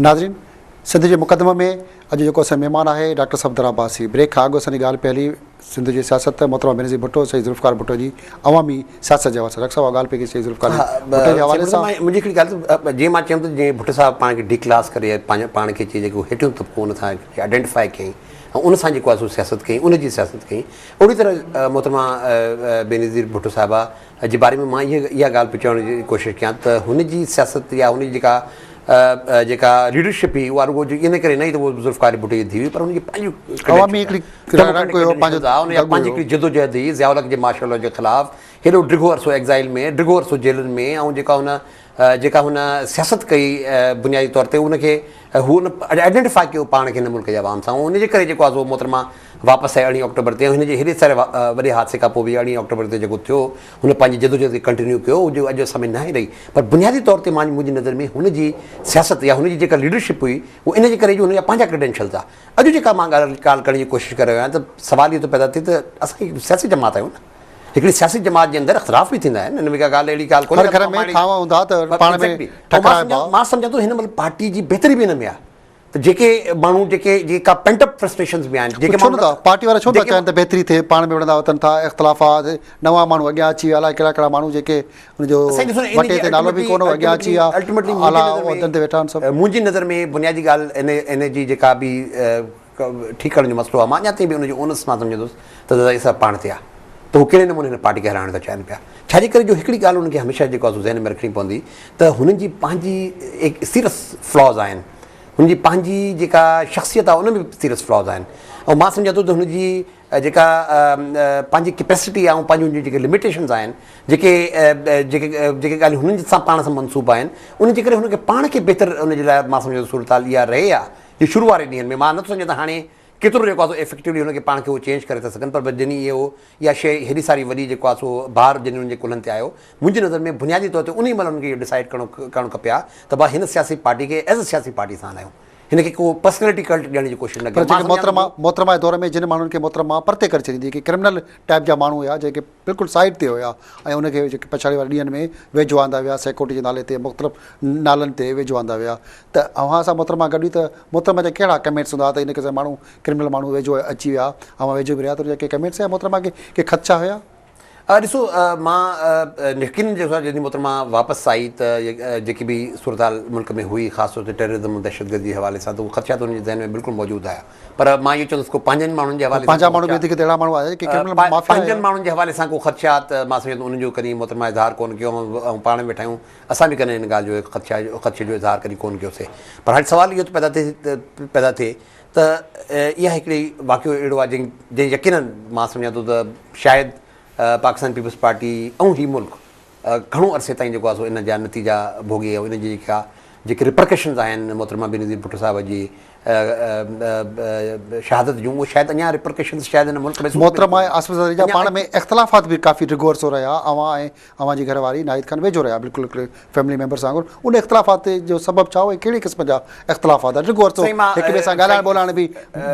ناظرين سنڌ جي مقدمه ۾ اڄ جيڪو اسان جو مهمان آهي ڊاڪٽر صفدر عباسي بريڪ کان اڳ اسان جي ڳالهه پئي هلي سنڌ جي سياست محترمه بينظير ڀٽو سيد ذوالفقار ڀٽو جي عوامي سياست جي حوالي سان ڊاڪٽر صاحب اها ڳالهه پئي ڪئي سيد ذوالفقار ڀٽو جي حوالي سان. منهنجي هڪڙي ڳالهه ته جيئن مان چيم ته جيئن ڀٽو صاحب پاڻ کي ڊي ڪلاس ڪري پاڻ کي چئي جيڪو هيٺيون طبقو ان سان آئيڊينٽيفائي ڪيائين ۽ ان سان جيڪو آهي سو سياست ڪيائين ان جي سياست ڪيائين اهڙي طرح محترمه بينظير ڀٽو صاحبه جي باري ۾ مان اها ڳالهه پيو چوڻ جي ڪوشش ڪيان ته هن جي سياست يا هن جي جيڪا جيڪا ليڊرشپ هئي اها رڳو ان ڪري نه هئي ته هو ذوالفقار علي ڀٽي جي ڌيء هئي پر هن جي پنهنجي عوامي هڪڙي رنگ هيو پنهنجو هن جا پنهنجي هڪڙي جدوجهد هئي ضياء الحق جي مارشل لا جي خلاف هيڏو ڊگهو عرصو ايگزائل ۾ ڊگهو عرصو جيلن ۾ ۽ جيڪا هن جيڪا هن سياست ڪئي بنيادي طور تي ان کي هو ان آئيڊينٽيفائي ڪيو پاڻ کي هن ملڪ جي عوام سان ان جي ڪري جيڪو آهي سو محترمه واپس آئي ارڙهين آڪٽوبر تي هن جي هيڏي ساري وڏي حادثي کان پوء به ارڙهين آڪٽوبر تي جيڪو ٿيو هن پنهنجي جدوجهد کي ڪنٽينيو ڪيو جو اڄ اسان ۾ ناهي رهي پر بنيادي طور تي مان منهنجي نظر ۾ هن جي سياست يا هن جي جيڪا ليڊرشپ هئي هو ان جي ڪري جو هن جا پنهنجا ڪريڊينشلز ها اڄ جيڪا مان ڳالهه ڪرڻ جي ڪوشش ڪري رهيو آهيان ته سوال اهو ٿو پيدا ٿئي ته اسان هڪ سياسي جماعت آهيون نه هڪڙي سياسي جماعت جي اندر اختلاف به ٿيندا آهن ان ۾ ڪا ڳالهه اهڙي ڳالهه ڪونهي هر گهر ۾ ٿانو هوندا ته پاڻ ۾ ٺڪرائبا. مان سمجهان ٿو هن مهل پارٽي جي بهتري به ان ۾ آهي ته جيڪي ماڻهو جيڪي جيڪا پينٽ اپ فرسٽريشنز به آهن جيڪي ڇو نٿا پارٽي وارا ڇو نٿا چاهين ته بهتري ٿئي پاڻ ۾ وڙهندا وتن ٿا اختلافات نوان ماڻهو اڳيان اچي ويا الائي ڪهڙا ڪهڙا ماڻهو جيڪي ان جو وٽي تي نالو به ڪونه هو اڳيان اچي ويا اعليٰ عهدن تي ويٺا آهن سڀ. منهنجي نظر ۾ بنيادي ڳالهه ان ان جي جيڪا به ٺيڪ ڪرڻ جو مسئلو آهي، مان اڃا تائين به ان جو اونس مان سمجهندس ته زرداري صاحب پاڻ تي آهي ته هو ڪهڙي نموني هن پارٽي کي هلائڻ ٿا چاهين پيا. ڇا جي ڪري جو هڪڙي ڳالهه انهن کي هميشه جيڪو آهي سو ذهن ۾ رکڻي پوندي ته هنن جي پنهنجي سيريس فلاز آهن، هن جي پنهنجي جيڪا شخصيت آهي ان ۾ به سيريس فلاز آهن ۽ مان سمجهان ٿو ته هن جي جيڪا پنهنجي ڪيپيسٽي آهي ۽ پنهنجون جيڪي لميٽيشنز آهن جيڪي جيڪي جيڪي ڳالهيون هنن سان پاڻ سان منسوب آهن ان جي ڪري هن کي پاڻ کي بهتر ان جي لاء مان سمجهان ٿو صورتحال اها رهي آهي جو شروع واري ڏينهن ۾ مان نٿو سمجهان ته هاڻي ڪيترو جيڪو آهي سو ايفيڪٽولي هن کي پاڻ کي اهو چينج ڪري ٿا سگهن پر جڏهن اهو اها شيء هيڏي ساري وڏي جيڪو آهي سو بار جڏهن هن جي ڪلهن تي آيو منهنجي نظر ۾ بنيادي طور تي انهي مهل هن کي اهو ڊسائيڊ ڪرڻو ڪرڻ کپي ها ته ڀاء هن سياسي پارٽي کي ايز اي سياسي پارٽي سان هلايون هن کي ڪو پرسنلٽي ڪلٽ ڏيڻ جي ڪوشش نه پر ڪيون مان جيڪي سمجهان محترمه ٿو محترمه جي دور ۾ جن ماڻهن کي محترمه پرتي ڪري ڇڏيندي جيڪي ڪرمنل ٽائيپ جا ماڻهو هيا جيڪي بلڪل سائيڊ تي هيا ۽ ان کي جيڪي پڇاڙي واري ڏينهن ۾ ويجهو آندا ويا سيڪورٽي جي نالي تي مختلف نالن تي ويجهو آندا ويا ته اوهان سان محترمه گڏ هئي ته محترمه جا ڪهڙا ڪمينٽس هوندا هئا ته ان قسم جا ماڻهو ڪرمنل ماڻهو ويجهو اچي ويا اوهان ويجهو به رهيا ته ان جا ڪي ڪمينٽس يا محترمه کي ڪي خدشا هيا؟ ڏسو مان يقينن جيڪو آهي جڏهن محترمه واپس آئي ته جيڪي به صورتحال ملڪ ۾ هئي خاص طور تي ٽيررزم ۽ دهشتگردي جي حوالي سان ته اهي خدشا ته ان جي ذهن ۾ بلڪل موجود آيا پر مان اهو چوندس ڪو پنهنجن ماڻهن جي حوالي سان پنهنجا ماڻهو به وڌيڪ ته اهڙا ماڻهو آهي جيڪي ڪرمنل مافيا پنهنجن ماڻهن جي حوالي سان ڪو خدشات مان سمجهان ٿو انهن جو ڪڏهن محترمه اظهار ڪونه ڪيو ۽ پاڻ به ويٺا آهيون اسان به ڪڏهن ان ڳالهه جو خدشا خدشي جو اظهار ڪڏهن ڪونه ڪيوسي پر هاڻي سوال اهو ٿو پيدا ٿئي پيدا ٿئي ته اها هڪڙي واقعو اهڙو آهي جنهن جنهن يقينن مان سمجهان ٿو ته شايد پاڪستان پيپلز پارٽي ۽ هي ملڪ گهڻو عرصي تائين جيڪو آهي سو ان جا نتيجا ڀوڳي ۽ ان جي جيڪا جيڪي ريپرڪشنز آهن محترمه بينظير ڀٽو صاحب جي شهادت جون اهي شايد اڃا ريپرڪشنز شايد هن ملڪ ۾ محترمه ۽ آصف زرداري جا پاڻ ۾ اختلافات به ڪافي ڊگهو عرصو رهيا اوهان ۽ اوهان جي گهر واري ناهيد خان ويجهو رهيا بلڪل هڪڙي فيملي ميمبرس وانگر ان اختلافات جو سبب ڇا هو ۽ ڪهڙي قسم جا اختلافات هئا ڊگهو عرصو هڪ ٻئي سان ڳالهائڻ ٻولهائڻ به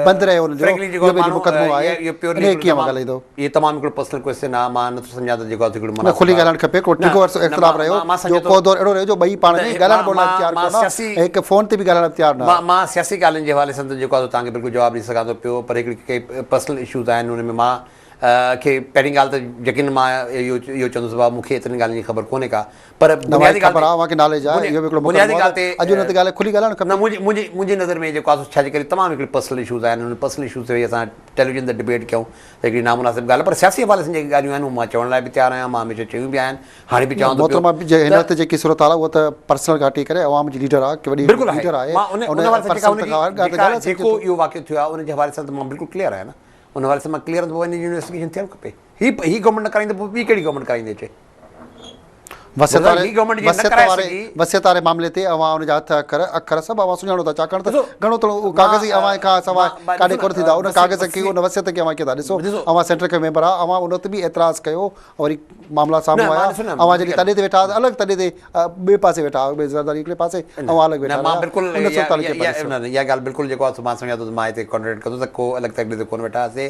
بند رهيو انهن جو اهو به هڪ مقدمو آهي انهي کي ڪيئن اوهان ڳالهائيندو. اهو تمام هڪڙو پرسنل ڪوئسچن آهي مان نٿو سمجهان ته جيڪو آهي هڪڙو نه کلي ڳالهائڻ کپي ڪو ڊگهو عرصو اختلاف رهيو جو ڪو دور اهڙو رهيو جو ٻئي پاڻ ۾ ڳالهائڻ ٻولهائڻ تيار ڪونه ۽ هڪ فون تي به ڳالهائڻ تيار نه مان سياسي ڳالهين جي حوالي سان ته جيڪو آهي سو توهان کي بلڪل جواب ڏئي سگهان ٿو پيو پر هڪڙي ڪي پرسنل اشوز آهن ان ۾ مان کي پهرين ڳالهه ته يقينن مان اهو اهو چوندس بابا مون کي ايترين ڳالهين جي خبر ڪونهي ڪا پر نه بنيادي خبر ڳالهه آهي اوهان کي ناليج آهي اهو به هڪڙو بنيادي مقدمو ڳالهه آهي تي اڄ ان تي ڳالهه کلي ڳالهائڻ نه کپي. منهنجي منهنجي منهنجي نظر ۾ جيڪو آهي سو ڇا جي ڪري تمام هڪڙي پرسنل اشوز آهن انهن پرسنل اشوز تي ويهي اسان ٽيليويزن تي ڊبيٽ ڪيون ته هڪڙي نامناسب ڳالهه پر سياسي حوالي سان جيڪي ڳالهيون آهن اهي مان چوڻ لاء به تيار آهيان مان هميشه چيون به آهن هاڻي به نه چوان ٿو پيو محترمه جي هن ته وقت جيڪي صورتحال آهي اها ته پرسنل کان هٽي ڪري عوام جي ليڊر آهي وڏي بلڪل آهي ليڊر آهي مان ان ان ان حوالي سان جيڪا پرسنل ان ته جي ڳالهه جيڪا ڳالهائي سگهجي جيڪو ٿو. اهو واقعو ٿيو آهي ان جي حوالي سان ته مان بلڪل ڪليئر آهيان نه ان حوالي سان مان ڪليئر آهيان ته پوء ان جي انويسٽيگيشن ٿيڻ کپي. هي هي گورنمينٽ نه ڪرائيندي پوء ٻي ڪهڙي گورنمينٽ ڪرائيندي اچي. وصيت مطلب واري هي گورنمينٽ جي نه وصيت ڪرائي واري سگهي. وصيت واري معاملي تي اوهان ان جا هٿ اکر اکر سڀ اوهان سڃاڻو ٿا ڇاڪاڻ ته ڏسو گهڻو تڻو اهو مان ڪاغذ ئي اوهان کان سواء مان ڪاڏي ڏسو ڪونه نه ٿيندا ان وصي ڪاغذ کي وصي ان وصيت کي اوهان ڪيئن ٿا ڏسو ڏسو اوهان سينٽر کي ميمبر آهيو اوهان ان تي به اعتراض ڪيو وري معاملا نه سامهون مان آيا ڏسو نه اوهان منهنجي جڏهن تڏي تي ويٺا هئا ته الڳ تڏي تي ٻئي پاسي ويٺا هئا ٻئي زرداري هڪڙي پاسي نه اوهان الڳ نه ويٺا مان رهيا بلڪل ان صورتحال کي ڪيئن پيا ڏسو. نه اها ڳالهه بلڪل جيڪو آهي سو مان سمجهان ٿو ته مان هتي ڪانٽريڊڪٽ ڪندس ته ڪو الڳ تڏي تي ڪونه ويٺا هئاسي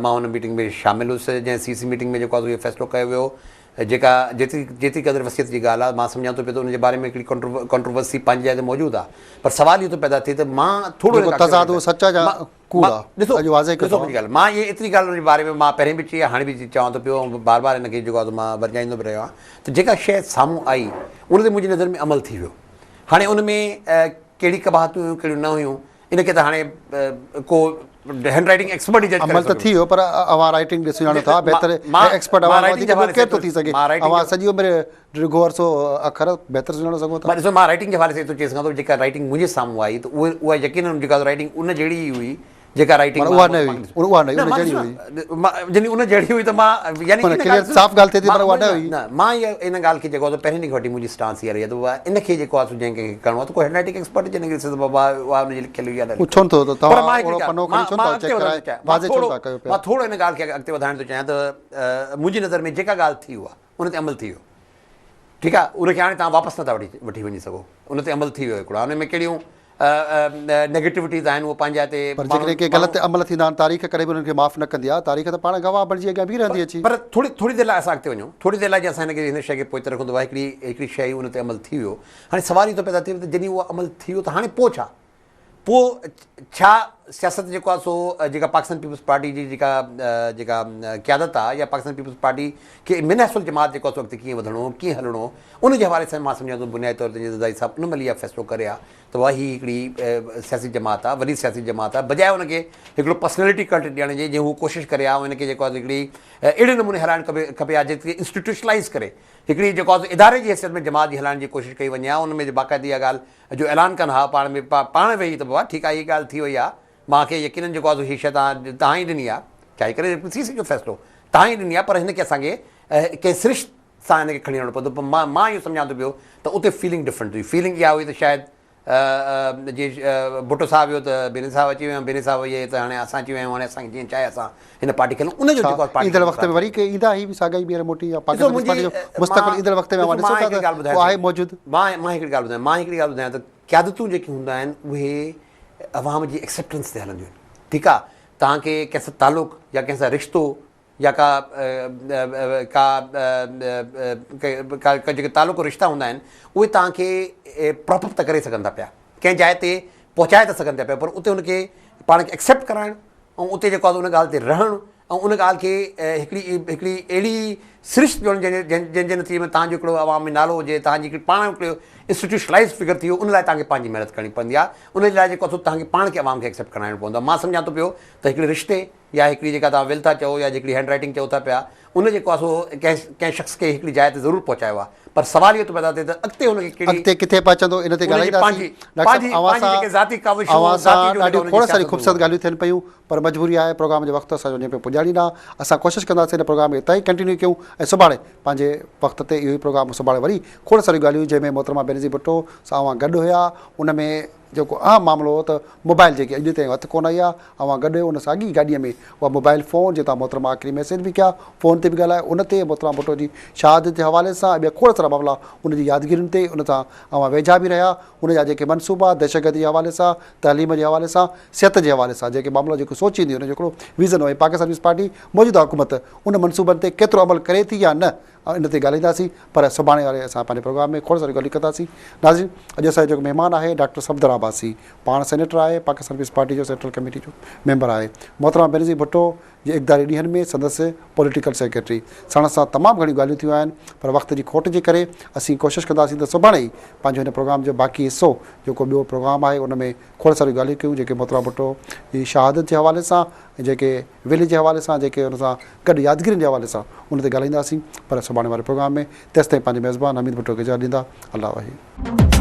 مان ان ميٽنگ ۾ شامل هيس جنهن سي سي ميٽنگ ۾ جيڪو آهي سو اهو فيصلو ڪيو ويو. جيڪا جيتري جيتري قدر وصيت جي ڳالهه آهي مان سمجهان ٿو پيو ته ان جي باري ۾ هڪڙي ڪنٽروورسي پنهنجي جاء تي موجود آهي پر سوال اهو ٿو پيدا ٿئي ته مان ٿورو جيڪو تضاد اهو سچ آهي يا ڪوڙ آهي ڏسو اڄ واضح ڪيو ڏسو منهنجي ڳالهه مان اهي ايتري ڳالهه ان جي باري ۾ مان پهرين به چئي آهي هاڻي به چوان ٿو پيو ۽ بار بار ان کي جيڪو آهي سو مان ورجائيندو به رهيو آهيان ته جيڪا شيء سامهون آئي ان تي منهنجي نظر ۾ عمل ٿي ويو هاڻي ان ۾ ڪهڙي قباحتون هيون ڪهڙيون نه هيون ان کي ته هاڻي ڪو هينڊ رائيٽنگ ايڪسپرٽ ئي جج ڪري عمل ته ٿي ويو پر اوهان رائيٽنگ کي سڃاڻو ٿا بهتر ايڪسپرٽ اوهان کان وڌيڪ ٻيو ڪير ٿو ٿي سگهي اوهان سڄي عمر ڊگهو عرصو اکر بهتر سڃاڻو سگهو ٿا. مان ڏسو مان رائيٽنگ جي حوالي سان ايترو چئي سگهان ٿو جيڪا رائيٽنگ منهنجي سامهون آئي ته اها يقينن جيڪا رائيٽنگ ان جهڙي ئي هئي جيڪا رائيٽنگ اها نه هئي اها نه هئي ان جهڙي هئي يعني ان جهڙي هئي ته مان يعني ان ڪليئر صاف ڳالهه ٿئي ٿي پر اها نه هئي نه مان ان ڳالهه کي جيڪو آهي پهرين ڏينهن کان وٺي منهنجي اسٽانس اها رهي آهي ته اها ان کي جيڪو آهي سو جنهن کي ڪرڻو آهي ته ڪو هينڊ رائيٽنگ ايڪسپرٽ جنهن کي ڏسي ته بابا اها ان جي لکيل هئي يا نه هو ڇو نٿو ته توهان اهڙو پنو کڻي ڇو نٿا چيڪ ڪرائي واضح ڇو نٿا ڪيو پيا مان ٿورو ان ڳالهه کي اڳتي وڌائڻ ٿو چاهيان ته منهنجي نظر ۾ جيڪا ڳالهه ٿي اها ان تي عمل ٿي ويو ٺيڪ آهي ان کي هاڻي توهان واپس نٿا وٺي وڃي سگهو ان تي عمل ٿي ويو هڪڙو ان ۾ ڪهڙيون نيگيٽوٽيز آهن اهو پنهنجي جاء تي پر جيڪڏهن ڪي غلط عمل ٿيندا آهن تاريخ ڪڏهن به انهن کي معاف نه ڪندي آهي تاريخ ته پاڻ گواهه بڻجي اڳيان بيهي رهندي اچي. پر ٿوري ٿوري دير لاء اسان اڳتي وڃون ٿوري دير لاء جي اسان هن کي هن شيء کي پوئتي رکون ته اها هڪڙي هڪڙي شيء هئي ان تي عمل ٿي ويو هاڻي سوال اهو ٿو پيدا ٿئي ته جڏهن اهو عمل ٿي ويو ته هاڻي پوء ڇا پوء ڇا سياست جيڪو آهي سو جيڪا پاڪستان پيپلز پارٽي جي جيڪا جيڪا قيادت آهي يا پاڪستان پيپلز پارٽي کي من حيث الجماعت جيڪو آهي سو اڳتي ڪيئن وڌڻو ڪيئن هلڻو ان جي حوالي سان مان سمجهان ٿو بنيادي طور تي زرداري صاحب ان مهل اها فيصلو ڪري ها ته واهه هي هڪڙي سياسي جماعت آهي وڏي سياسي جماعت آهي بجاء ان کي هڪڙو پرسنالٽي ڪلٽ ڏيڻ جي جي هو ڪوشش ڪري ها ان کي جيڪو آهي هڪڙي اهڙي نموني هلائڻ کپي کپي ها جيتري انسٽيٽيوشنلائز ڪري هڪڙي جيڪو آهي اداري جي حيثيت ۾ جماعت جي هلائڻ جي ڪوشش ڪئي وڃي ها ان ۾ باقاعدي اها ڳالهه جو اعلان ڪن ها پاڻ ۾ پاڻ ويهي ته بابا ٺيڪ آهي هي ڳالهه ٿي وئي آهي مان کي يقينن جيڪو آهي سو هي شيء توهان توهان ئي ڏني آهي ڇا جي ڪري سي سي جو فيصلو توهان ئي ڏني آهي پر هن کي اسان کي ڪنهن سرشت سان هن کي کڻي هلڻو پوندو پر مان مان اهو سمجهان ٿو پيو ته اتي فيلنگ ڊفرنٽ هئي فيلنگ اها هئي ته شايد جي ڀٽو صاحب ويو ته بيني صاحب اچي ويو بيني صاحب وئي ته هاڻي اسان اچي ويا آهيون هاڻي اسان کي جيئن چاهي اسان هن پارٽي کي ان جو جيڪو پارٽي ايندڙ وقت ۾ وري ڪي ايندا هي به ساڳا ئي ٻيهر موٽي يا پاڪستان پيپلز پارٽي جو مستقبل ايندڙ وقت ۾ اوهان ڏسو ٿا ته اهو آهي موجود. مان مان هڪڙي ڳالهه ٻڌايان مان هڪڙي ڳالهه ٻڌايان ته قيادتون جيڪي هوندا آهن اهي عوام جي ايڪسيپٽنس تي هلنديون آهن ٺيڪ آهي توهان کي ڪنهن سان تعلق يا ڪنهن سان رشتو يا ڪا ڪا ڪا جيڪي تعلق رشتا هوندا آهن اهي توهان کي پراپ اپ ته ڪري سگهن ٿا پيا ڪنهن جاء تي پهچائي ته سگهن ٿا پيا پر اتي ان کي پاڻ کي ايڪسيپٽ ڪرائڻ ۽ اتي جيڪو آهي ان ڳالهه تي رهڻ ۽ ان ڳالهه کي هڪڙي هڪڙي اهڙي سرشت جوڙڻ جنهن جنهن جي نتيجي ۾ توهان جو هڪڙو عوام ۾ نالو هجي توهان جي هڪڙي پاڻ هڪڙو انسٽيٽيوشنلائز فگر ٿي ويو ان لاء توهان کي پنهنجي محنت ڪرڻي پوندي آهي ان جي لاء جيڪو آهي سو توهان کي پاڻ کي عوام کي ايڪسيپٽ ڪرائڻو پوندو آهي مان سمجهان ٿو پيو ته هڪڙي رشتي يا هڪڙي جيڪا توهان ول ٿا چئو يا جيڪڙي هينڊ رائيٽنگ چئو ٿا پيا ان جيڪو آهي سو ڪنهن ڪنهن شخص کي هڪڙي جاء تي ضرور پهچايو آهي پر سوال اهو ٿو پيدا ٿئي ته اڳتي هن کي ڪهڙي اڳتي ڪٿي پهچندو ان تي ڳالهائينداسين ڊاڪٽر صاحب اوهان سان اوهان سان ڏاڍيون کوڙ ساريون خوبصورت ڳالهيون ٿين پيون پر مجبوري آهي پروگرام جو وقت اسان جو وڃي پيو پڄاڻي ڏانهن اسان ڪوشش ڪنداسين هن پروگرام کي اتان ئي ڪنٽينيو ڪيون ۽ سڀاڻي پنهنجي وقت تي اهو ئي پروگرام سڀاڻي وري کوڙ ساريون ڳالهيون جنهن ۾ محترمه بينظير ڀٽو سان اوهان گڏ هيا ان ۾ جيڪو اهم معاملو هو ته موبائل جيڪي اڄ تائين هٿ ڪونه آئي آ، اوهان گڏ هيو ان ساڳي ئي گاڏيء ۾ اها موبائل فون جتان محترمه آخري ميسيج به ڪيا، فون تي به ڳالهايو ان تي محترمه ڀٽو جي شهادت جي حوالي سان ۽ ٻيا کوڙ سارا معاملا ان جي يادگيرين تي ان سان اوهان ويجها به رهيا ان جا جيڪي منصوبا دهشتگردي جي حوالي سان تعليم جي حوالي سان صحت جي حوالي سان جيڪي معاملا جيڪو سوچيندي ان جو هڪڙو ويزن هو ۽ پاڪستان پيپلز پارٽي موجوده حڪومت ان منصوبن تي ڪيترو عمل ڪري ٿي يا نه ان تي ڳالهائينداسين پر سڀاڻي واري اسان پنهنجي پروگرام ۾ کوڙ ساريون ڳالهيون ڪنداسين. ناظرين اڄ اسان جو جيڪو مهمان آهي ڊاڪٽر صفدر عباسي پاڻ سينيٽر آهي پاڪستان پيپلز پارٽي جو سينٽرل ڪميٽي جو ميمبر آهي محترمه بينظير ڀٽو جي اقداري ڏينهن ۾ سندس پوليٽيڪل سيڪريٽري ساڻس سان تمام گهڻيون ڳالهيون ٿيون آهن پر وقت جي کوٽ جي ڪري اسين ڪوشش ڪنداسين ته سڀاڻي ئي پنهنجو هن پروگرام جو باقي حصو جيڪو ٻيو پروگرام آهي ان ۾ کوڙ ساريون ڳالهيون ڪيون جيڪي محترمه ڀٽو جي شهادت جي حوالي سان ۽ جيڪي ولي جي حوالي سان جيڪي ان سان گڏ يادگيرين جي حوالي سان ان تي ڳالهائينداسين پر سڀاڻي واري پروگرام ۾ تيستائين پنهنجي ميزبان حميد ڀٽو کي اجازت ڏيندا الله واهي.